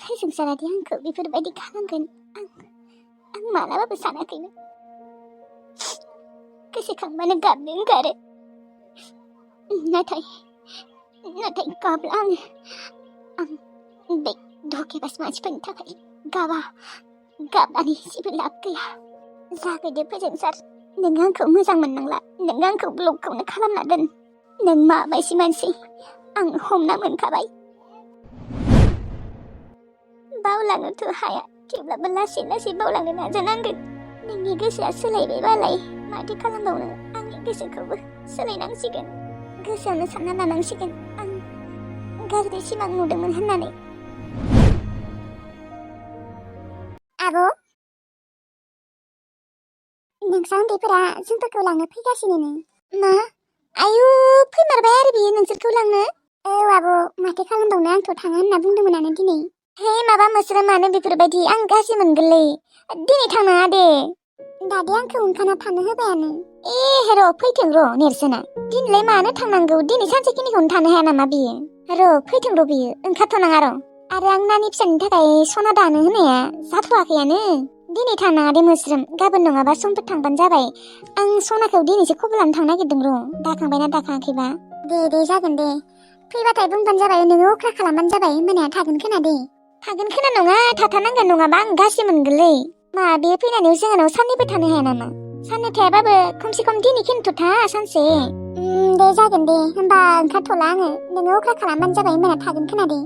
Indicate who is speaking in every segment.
Speaker 1: फैजोंसारादि आंखौ बेफोरबायदि खालामगोन आं मालाबाबो सानाखैमोन। गोसोखांबानो गाबनो ओंखारो। नाथाय गाब्ला आं बे धोकेबाज मानसिफोरनि थाखाय गाबनानै जेबो लाब गैया। जागोदे फैजोंसार, नों आंखौ मोजां मोननांला, नों आंखौ ब्लकखौनो खालामना दोन। नों माबायदि मानसि आं हमना मोनखाबाय। बावलांनोथ' हाया, थेवब्लाबो लासै लासै बावलांनो नाजानांगोन। नोंनि गोसोआ सोलायबायबालाय माथो खालामबावनो, आंनि गोसोखौबो सोलायनांसिगोन। गोसोआवनो सानना लानांसिगोन आं गाज्रि सिमां नुदोंमोन होननानै। आब', नोंसा उन्दैफोरा जोंफोरखौ लांनो फैगासिनो। मा? आयु, फैमारबाय आरो बियो नोंसोरखौ लांनो? औ आब', माथो खालामबावनो, आंथ' थाङा होनना बुंदोंमोनानो दिनै। हे माबा मोस्रो मानो बेफोरबायदि, आं गाज्रि मोनगोनलै। दिनै थांनाङा दे। दादि आंखौ ओंखारना थानो होबायानो। र' फैथों र' नेरसोना। दिनैलाय मानो थांनांगौ, दिनै सानसेखिनिखौनो थानो हाया नामा बियो? फैथों र' बियो, ओंखारथ'नाङा र'। आरो आं नानि फिसानि थाखाय सना दानो होनाया जाथ'वाखैयानो। दिनै थांनाङा दे मोस्रोम, गाबोन नङाबा समफोर थांबानो जाबाय। आं सनाखौ दिनैसो खबर लानो थांनो नागिरदों र', दाखांबायना दाखाङाखैबा। दे जागोन दे। फैबाथाय बुंबानो जाबाय, नोङो अख्रा खालामबानो जाबाय, होमबानिया थागोन खोना दे। थागोन खोना नङा, थाथारनांगोन, नङाबा आं गाज्रि मोनगोनलै। मा बे फैनानै जोंहानाव साननैबो थानो हाया नामा? साननै थायाबाबो खमसे खम दिनैखिनिथ' था सानसे। दे जागोन दे, होमबा ओंखारथ'ला आङो, नोङो अख्रा खालामबानो जाबाय, होमबाना थागोन खोना दे।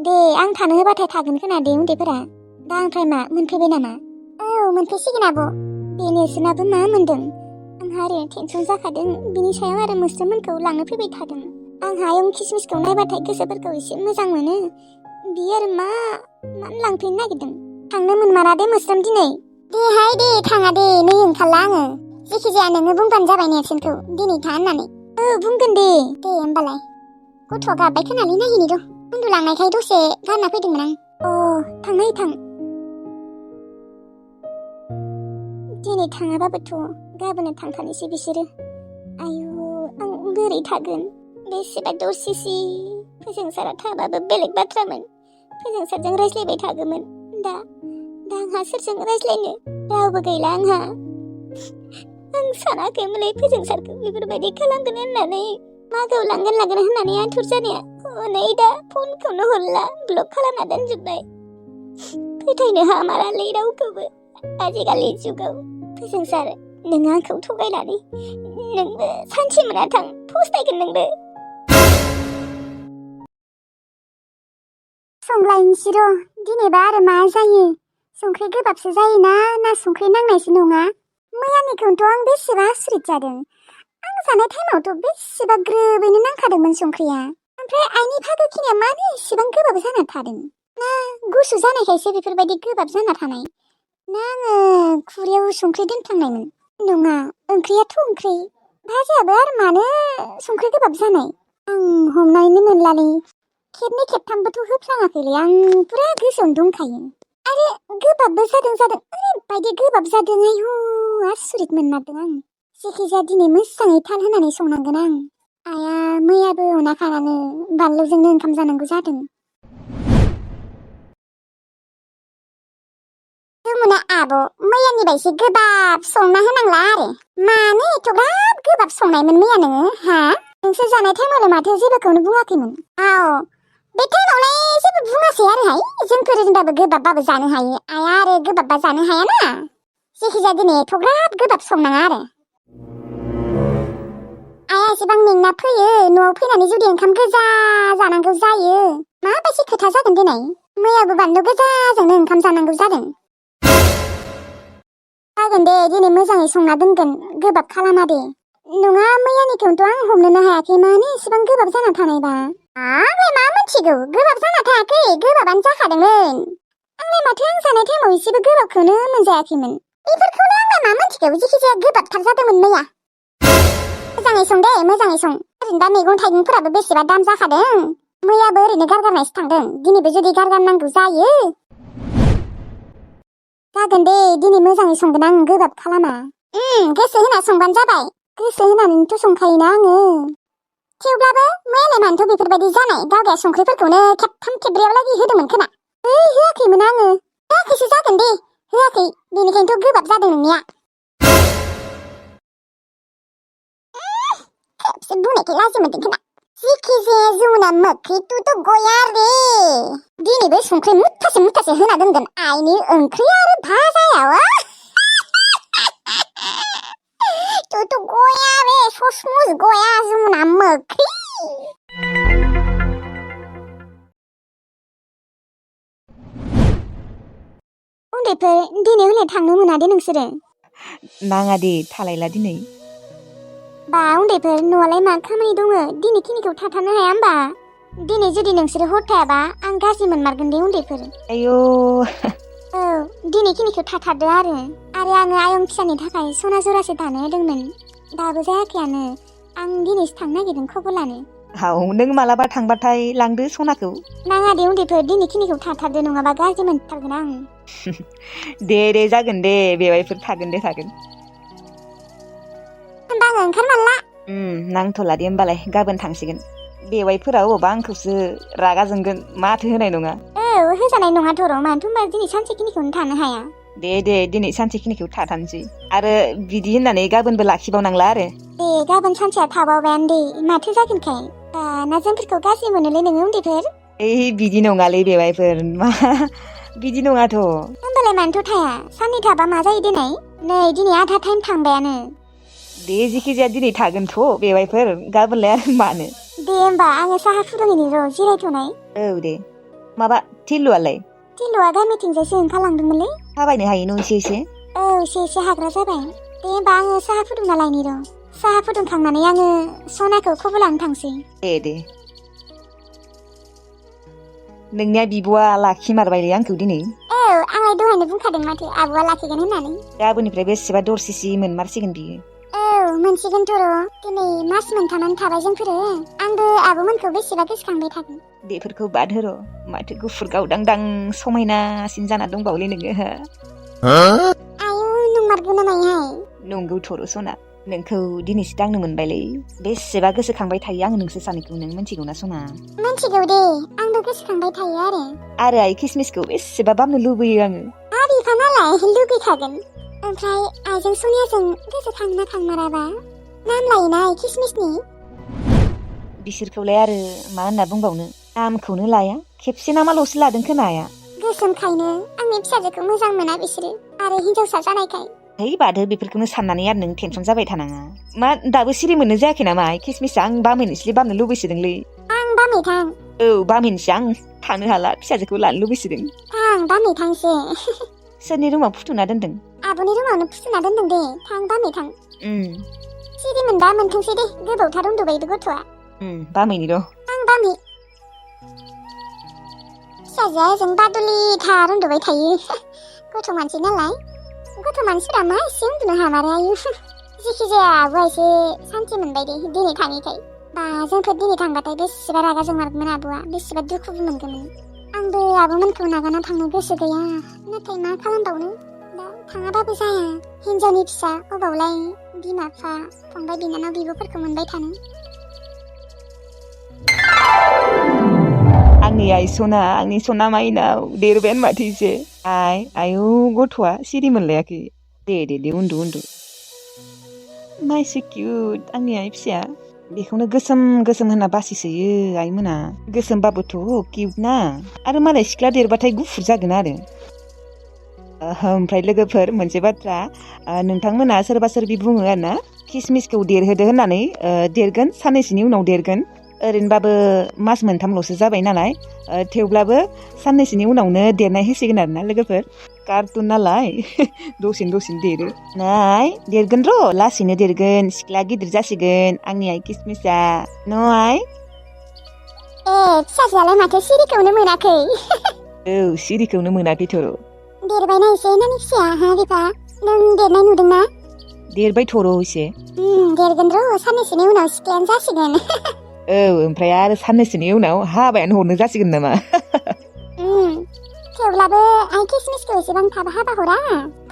Speaker 1: दे आं थानो होबाथाय थागोन खोना दे उन्दैफोरा। दा ओमफ्राय मा मोनफैबाय नामा? औ मोनफैसिगोन आब'। बे नेरसोनाबो मा मोनदों? आंहा ओरैनो टेनसन जाखादों, बिनि सायाव आरो मोस्रोममोनखौ लांनो फैबाय थादों। आंहा आयं किसमिसखौ नायबाथाय गोसोफोरखौ एसे मोजां मोनो। बियो आरो मानो लांफैनो नागिरदों? थांनो मोनमारा दे मोस्रोम दिनै। देहाय दे थाङा दे, नै ओंखारला आङो। जेखिजाया नोङो बुंबानो जाबाय नेरसोनखौ दिनै था होननानै। बुंगोन दे होमबालाय। गथ'आ गाबबाय खोनालै, नायहैनि र'। उन्दुलांनायखाय दसे गारना फैदोंमोन आं। थां। दिनै थाङाबाबोथ' गाबोन थांखानोसै बिसोरो। आयु, आं बोरै थागोन? बेसेबा दसेसि फोजोंसारा थाबाबो बेलेग बाथ्रामोन। फोजोंसारजों रायज्लायबाय थागौमोन। दा आंहा सोरजों रायज्लायनो? रावबो गैला आंहा। आं सानाखैमोनलै फोजोंसारखौ बेफोरबायदि खालामगोन होननानै। मागोआव लांगोन होननानै आथुर जानाया हनै दा फनखौनो हरला, ब्लक खालामना दोनजोब्बाय। फोथायनो हामारालै रावखौबो आजिखालि जुगाव। फोजोंसार, नों आंखौ थगायनानै नोंबो सानसे मोना थां फस्थायगोन नोंबो। संलायनोसै र', दिनैबा आरो मा जायो? संख्रि गोबाबसो जायोना ना संख्रि नांनायसो नङा? मैयानिखौथ' आं बेसेबा आसरित जादों। आं जानाय टाइमावथ' बेसेबा ग्रोबैनो नांखादोंमोन संख्रिया। ओमफ्राय आइनि फागोखिनिया मानो इसेबां गोबाब जाना थादों? ना गुसु जानायखायसो बेफोरबायदि गोबाब जाना थानाय? ना आङो खुरैयाव संख्रि दोनफ्लांनायमोन? नङा, ओंख्रियाथ' ओंख्रि, भाजायाबो आरो मानो संख्रि गोबाब जानाय? आं हमनायनो मोनलालै। खेबनै खेबथामबोथ' होफ्लाङाखैलै, आं पुरा गोसोआवनो दंखायो। आरो गोबाबबो जादों, ओरैबायदि गोबाब जादों, आयु आसरित मोनमारदों आं। जेखिजाया दिनै मोजाङै थाल होनानै संनांगोन आं। आइया मैयाबो अनाखानानै बानलुजोंनो ओंखाम जानांगौ जादों। मोना आब', मैयानि बायदि गोबाब संना होनांला आरो। मानो एथ'ग्राब गोबाब संनायमोन मैया नोङो, हा? नोंसोर जानाय टाइमावलाय माथो जेबोखौनो बुङाखैमोन? बे टाइमावलाय जेबो बुङासै आरोहाय, जोंफोर होनबाबो गोबाबबाबो जानो हायो। आइया आरो गोबाबबा जानो हायाना। जेखिजाया दिनै एथ'ग्राब गोबाब संनाङा आरो। आइया एसेबां मेंना फैयो, न'आव फैनानै जुदि ओंखाम गोजा जानांगौ जायो, माबायदि खोथा जागोन दिनै? मैयाबो बानलु गोजाजोंनो ओंखाम जानांगौ जादों। जागोन दे, दिनै मोजाङै संना दोनगोन, गोबाब खालामा दे। नङा, मैयानिखौथ' आं हमनोनो हायाखै, मानो इसेबां गोबाब जाना थानायबा? आंलाय मा मिथिगौ, गोबाब जाना थायाखै, गोबाबानो जाखादोंमोन। आंलाय माथो आं जानाय टाइमाव एसेबो गोबाबखौनो मोनजायाखैमोन। बेफोरखौनो आंलाय मा मिथिगौ, जेखिजाया गोबाबथार जादोंमोन मैया। मोजाङै सं दे, मोजाङै सं। ओरैनो दा मैगं थाइगंफोराबो बेसेबा दाम जाखादों। मैयाबो ओरैनो गारगारनायसो थांदों, दिनैबो जुदि गारगारनांगौ जायो। जागोन दे, दिनै मोजाङै संगोन आं, गोबाब खालामा। गोसो होना संबानो जाबाय। गोसो होनानैथ' संखायोना आङो। थेवब्लाबो मैयालाय मानोथ' बेफोरबायदि जानाय? गावगाया संख्रिफोरखौनो खेबथाम खेबब्रैयाव लागै होदोंमोन खोमा। होआखैमोन आङो होआखैसो जागोन दे होआखै बेनिखायनोथ' गोबाब जादों नोंनिया खेबसे बुंनायखाय लाजि मोनदों खोमा जिखि जाया जमुना मोख्रि तुथ' गया रे दिनैबो संख्रि मुथासे होना दोनगोन आइनि ओंख्रि आरो भाजायाव तुथ' गया रे ससमुस गया जमुना मोख्रि उन्दैफोर दिनै हले थांनो मोना दे नोंसोरो
Speaker 2: नाङा दे थालायला दिनै
Speaker 1: बा उन्दैफोर न'आलाय मा खामानि दङ दिनैखिनिखौ थाथारनो हाया होमबा दिनै जुदि नोंसोरो हर थायाबा आं गाज्रि मोनमारगोन दे उन्दैफोर
Speaker 2: आयौ
Speaker 1: औ दिनैखिनिखौ थाथारदो आरो आङो आयं फिसानि थाखाय सना जरासे दानो होदोंमोन दाबो जायाखैयानो आं दिनैसो थांनो नागिरदों खबर लानो
Speaker 2: हाव नों मालाबा थांबाथाय लांदो सनाखौ
Speaker 1: नाङा दे उन्दैफोर दिनैखिनिखौ थाथारदो नङाबा गाज्रि मोनथारगोन आं
Speaker 2: दे जागोन दे बेवाइफोर थागोन दे थागोन
Speaker 1: होमबा आङो ओंखारमारला
Speaker 2: नांथ'ला दे होमबालाय गाबोन थांसिगोन बेवाइफोरा अबावबा आंखौसो रागा जोंगोन माथो होनाय नङा
Speaker 1: औ होजानाय नङा थर' मानोथ' होमबा दिनै सानसेखिनिखौनो थानो हाया
Speaker 2: दे दिनै सानसेखिनिखौ थाथानसै आरो बिदि होननानै गाबोनबो लाखिबावनांला आरो
Speaker 1: दे गाबोन सानसेया थाबावबायानो दे माथो जागोनखाय दाना जोंफोरखौ गाज्रि मोनोलै नोङो उन्दैफोर
Speaker 2: बिदि नङालै बेवाइफोर मा बिदि नङाथ'
Speaker 1: होमबालाय मानोथ' थाया साननै थाबा मा जायो दिनै दिनै आधा टाइम थांबायानो
Speaker 2: दे जेखि जाया दिनै थागोनथ' बेवाइफोर गाबोनलाय आरो मानो
Speaker 1: दे होमबा आङो साहा फुदुंनि र' जिरायथ'नाय
Speaker 2: औ दे माबा थिलुआलाय
Speaker 1: थिलुआ गामिथिंजायसो ओंखारलांदोंमोनलै
Speaker 2: थाबायनो हायो न' एसे
Speaker 1: औ एसे हाग्रा जाबाय दे होमबा आङो साहा फुदुंना लायनि र' साहा फुदुंखांनानै आङो सनाखौ खबर लानो थांसै
Speaker 2: दे नोंनिया बिब'आ लाखिमारबायलै आंखौ दिनै
Speaker 1: औ आंलाय दहायनो बुंखादों माथो आब'आ लाखिगोन होननानै
Speaker 2: गाबोननिफ्राय बेसेबा दरसिसि मोनमारसिगोन बियो
Speaker 1: औ मोनसिगोनथ' र' दिनै मास मोनथामानो थाबाय जोंफोरो आंबो आब'मोनखौ बेसेबा गोसोखांबाय थागोन
Speaker 2: बेफोरखौ बादहो र' माथो गुफुर गावदांदां समायनासिन जाना दंबावोलै नोङो
Speaker 1: आयु नंमारगौ नामाहाय
Speaker 2: नंगौ थर' सना नोंखौ दिनैसो दांनो मोनबायलै बेसेबा गोसोखांबाय थायो आङो नोंसोर सानैखौ नों मिथिगौना सना
Speaker 1: मिथिगौ दे आंबो गोसोखांबाय थायो
Speaker 2: आरो आइ किसमिसखौ बेसेबा बामनो लुबैयो आङो
Speaker 1: बिफानालाय लुगैखागोन ओमफ्राय आइजों सनियाजों गोसोखांना थांमाराबा नाम लायोना आइ किसमिसनि
Speaker 2: बिसोरखौलाय आरो मा होनना बुंबावनो नामखौनो लाया खेबसे नामाल'सो लादों खोनाया
Speaker 1: गोसोमखायनो आंनि फिसाजोखौ मोजां मोना बिसोरो आरो हिनजावसा जानायखाय
Speaker 2: बादो बेफोरखौनो साननानै आरो नों टेनसन जाबाय थानाङा मा दाबो सिरि मोननो जायाखै नामा किसमिसा आं बामैनोसोलै बामनो लुबैसोदोंलै
Speaker 1: आं बामै थां
Speaker 2: औ बामैनोसो आं थानो हाला फिसाजोखौ लानो लुबैसोदों
Speaker 1: थां बामै थांसो
Speaker 2: सोरनि रुमाव फुथुना दोनदों
Speaker 1: आब'नि रुमावनो फुथुना दोनदों दे थां बामै थां सिरि मोनबा मोनथोंसै दे गोबावथार उन्दुबायबो गथ'आ
Speaker 2: बामैनि र'
Speaker 1: आं बामै फिसाजोआ ओजों बादुलिथार उन्दुबाय थायो गथ' मानसि नालाय गथ' मानसिफोरा मा एसे उन्दुनो हामारो आयु जेखि जाया आब'आ एसे सान्थि मोनबाय दे दिनै थाङैखाय बा जोंफोर दिनै थांबाथाय बेसेबा रागा जोंमारगोन आब'आ बेसेबा दुखुबो मोनगौमोन आंबो आब'मोनखौ नागारना थांनो गोसो गैया नाथाय मा खालामबावनो दा थाङाबाबो जाया हिनजावनि फिसा अबावलाय बिमा बिफा फंबाय बिनानाव बिब'फोरखौ मोनबाय थानो
Speaker 2: आंनि सना माइनाव देरबायानो माथो एसे आयु गथ'आ सिरि मोनलायाखै दे उन्दु माइसि किउट आंनि आइ फिसाया बेखौनो गोसोम होनना बासिसोयो आइमोना गोसोमबाबोथ' किउट ना आरो मालाय सिख्ला देरबाथाय गुफुर जागोन आरो ओमफ्राय लोगोफोर मोनसे बाथ्रा नोंथांमोना सोरबा सोरबि बुङो आरो ना किसमिसखौ देरहोदो होननानै देरगोन साननैसोनि उनाव देरगोन ओरैनोबाबो मास मोनथामल'सो जाबाय नालाय थेवब्लाबो साननैसोनि उनावनो देरनाय होसिगोन आरो ना लोगोफोर कार्टुन नालाय दसेनो देरो नाय देरगोन र' लासैनो देरगोन सिख्ला गिदिर जासिगोन आंनि आइ किसमिसा न' आइ
Speaker 1: फिसाजोआलाय माथो सिरिखौनो मोनाखै
Speaker 2: औ सिरिखौनो मोनाखैथ'
Speaker 1: देरबायना एसे नानि फिसाया बिफा नों देरनाय नुदोंना
Speaker 2: देरबायथ' र' एसे
Speaker 1: देरगोन र' साननैसोनि उनाव सिख्लायानो जासिगोन
Speaker 2: औ ओमफ्राय आरो साननैसोनि उनाव हाबायानो हरनो जासिगोन नामा
Speaker 1: थेवब्लाबो आइ किसमिसखौ एसेबां थाब हाबा हरा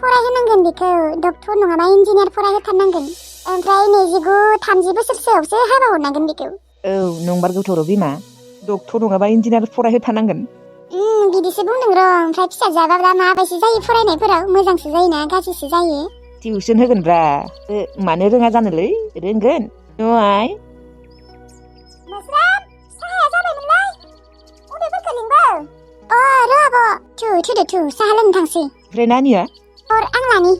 Speaker 1: फरायहोनांगोन बेखौ डक्टर नङाबा इन्जिनियार फरायहोथारनांगोन ओमफ्राय 29-30 बोसोरसोआवसो हाबा हरनांगोन बेखौ
Speaker 2: औ नंमारगौथ' र' बिमा डक्टर नङाबा इन्जिनियार फरायहोथारनांगोन
Speaker 1: बिदिसो बुंदों र' ओमफ्राय फिसाजोआबा दा माबायदि जायो फरायनायफोराव मोजांसो जायोना गाज्रिसो जायो
Speaker 2: टिउसन होगोनब्रा मानो रोङा जानोलै रोंगोन न'आय
Speaker 1: मोस्रोम साहाया जाबायमोनलाय उन्दैफोरखौ लिंबो र' आब' थुदो साहा लोंनो थांसै
Speaker 2: ओमफ्राय नानिया
Speaker 1: आं लानि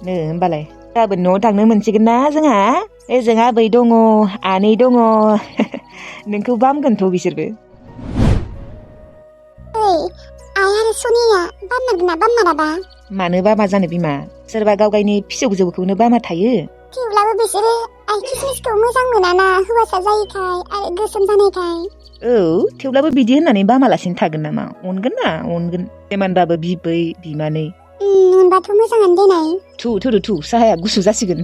Speaker 2: होमबालाय गाबोन न'आव थांनो मोनसिगोन ना जोंहा ओजों आबै दङ आनै दङ नोंखौ बामगोनथ' बिसोरबो
Speaker 1: आइ आरो सनिया बामनांगोन ना बाममाराबा
Speaker 2: मानो बामा जानो बिमा सोरबा गावगायनि फिसौजोखौनो बामा थायो
Speaker 1: थेवब्लाबो बिसोरो आइ किसमिसखौ मोजां मोनाना हौवासा जायैखाय आरो गोसोम जानायखाय
Speaker 2: औ थेवब्लाबो बिदि होननानै बामालासिनो थागोन नामा अनगोन ना अनगोन जेमानबाबो बिबै बिमानै
Speaker 1: मोनबाथ' मोजाङानो देनाय
Speaker 2: थु साहाया गुसु जासिगोन